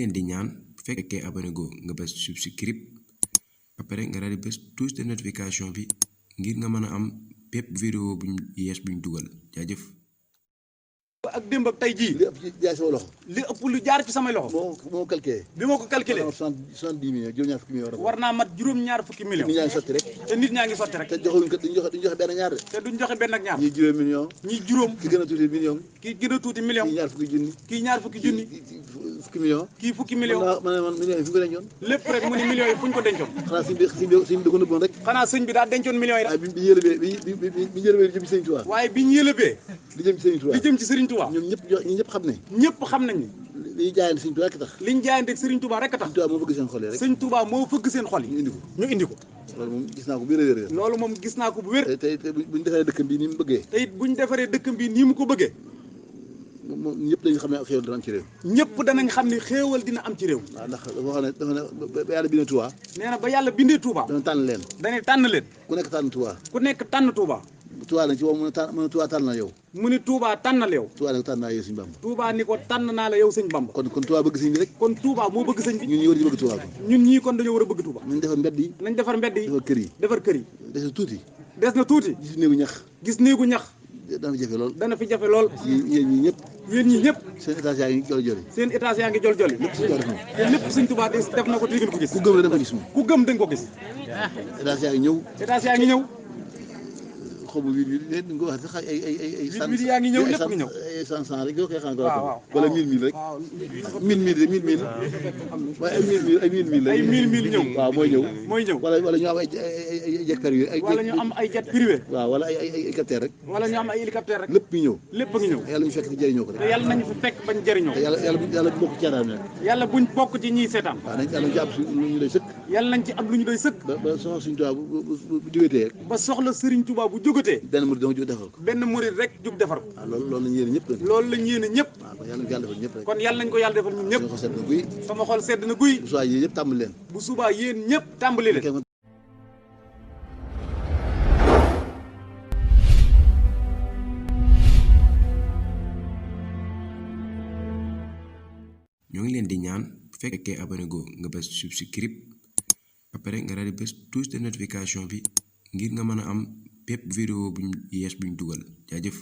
leen di ñaan bu fekkee abonné go nga bës subscribe après nga daal di bës touche de notification bi ngir nga mën a am bépp vidéo buñ yees buñ dugal jaajëf. ak démb ak tey jii li ëpp ci jaay sama loxo. li ëpp lu jaar ci samay loxo. moo calculé. bi ma ko calculé 70 millions juróom-ñaar fukki millions. war naa mat juróom-ñaar fukki millions. nit ñaa ngi sotti rek. te nit ñaa ngi sotti rek. te joxewuñ ko duñ joxe benn ñaar de. te duñ joxe benn ak ñaar. ñii juróom million. ñii juróom. ki gën a tuuti million. kii gën a tuuti million. kii ñaar fukki junni. kii ñaar fukki junni. fukki million. kii fukki million. man millions yi fu ñu ko dencoon. lépp rek mu ne millions yi fu ñu ko dencoon. xanaa sëñ bi da ko nëbboon rek. xanaa sëñ bi daa dencoon millions yi rek. waaye bi ñu yëlëbee bi ñu yëlëbee di jëm ci Sëriñ Tuubaa. waaye bi ñu yëlëbee di jëm ci Sëriñ Tuubaa. di jëm ci Sëriñ Tuubaa. ñoom ñëpp xam ne. ñëpp xam nañ ni li ñu jaayante Sëriñ Tuubaa rek tax. liñ jaayante Sëriñ Tuubaa rek a tax. Sëriñ Tuubaa moo bëgg seen xol yi rek. Sëriñ Tuubaa moo fëgg seen xol yi. ñu indi ko. loolu moom gis naa ko bu wér. loolu moom gis naa ko bu wér. te buñ defaree dëkkam bi ni mu bëggee. te it buñ defaree dëkkam bi nii mu ko bëggee. moom ñëpp dañu xam ne xéewal dana am ci réew. ñëpp danañ xam ne xéewal dina am ci réew. waaw ndax dafa ne ba yàlla bindee Touba. nee na ba yàlla bindee Touba. dana tànn leen. dañuy tànn leen. ku nekk tànn Touba. ku nekk tànn Touba. Touba nag ci moom mu ne Touba tànn na yow. mu ni Touba tànnal yow. Touba nag tànn naa yow sëñ Bamba. Touba ni ko tànn naa la yow sëñ Bamba. kon Touba bëgg sëñ bi rek. kon Touba moo bëgg sëñ bi. ñun ñii war di bëgg Touba ko. ñun ñii kon dañoo war a bëgg Touba. nañ defar mbedd yi. nañ defar mbedd yi. defar kër yi. defar kër yi. des na tuuti. des na tuuti. gis néegu ñax. gis néegu ñax. dana fi jafe lool. dana fi jafe lool. yéen ñii ñëpp. yéen ñii ñëpp. seen étage yaa ngi joli joli. seen étage yaa ngi jol joli. lépp suñu def na. te lépp sëñ Touba def na ko te ngeen ko gis. ku gëm rek da nga ko gis moom. ku gëm dañ ko gis. étage yaa ngi ñëw. étage yaa ngi ñëw. xaw ma wii dañ ko wax sax ay. wii yaa ngi ñëw lépp ngi ñëw. ay 100 rek yoo koy xam. waaw wala 1000 rek. 1000 rek 1000. waaye ay 1000 la. ay 1000 ñëw. waaw mooy ñëw. mooy ñëw. wala ñu am ay jet privé. wala ñu am ay jet privé. waaw wala ay hélicoptère rek. wala ñu am ay hélicoptère rek. lépp ñëw. lépp ngi ñëw. yàlla ñu fekk ci jëriñoo ko rek. te yàlla nañu fi fekk bañ jëriñoo. te yàlla bokk ci caaram rek. yàlla buñ bokk ci ñiy seetaan. waaw yàlla nañ ci am lu ñu doy sëkk. yàlla nañ ci am lu ñu doy sëkk. ba soxla Sëriñ Tuubaa bu jógetee rek. ba soxla Sëriñ Tuubaa bu jógatee. benn murid dama jóg defal ko. benn murid rek jug defar ko. waaw loolu lañ yéene ñëpp rek. loolu lañ yéene ñëpp. waaw kon yàlla nañ ko yàlla defal ñëpp rek. kon yàlla nañ ko yàlla defal ñun ñëpp. sama xol sedd na guy. sama xol sedd na guy. bu subaa yéen ñëpp tàmbali leen. bu subaa yéen ñëpp tàmbali leen. ñoo ngi leen di ñaan bu fekkee abonné go nga bës subscribe après nga daal di bës touche de notification bi ngir nga mën a am bépp vidéo buñ yees buñ dugal jaajëf.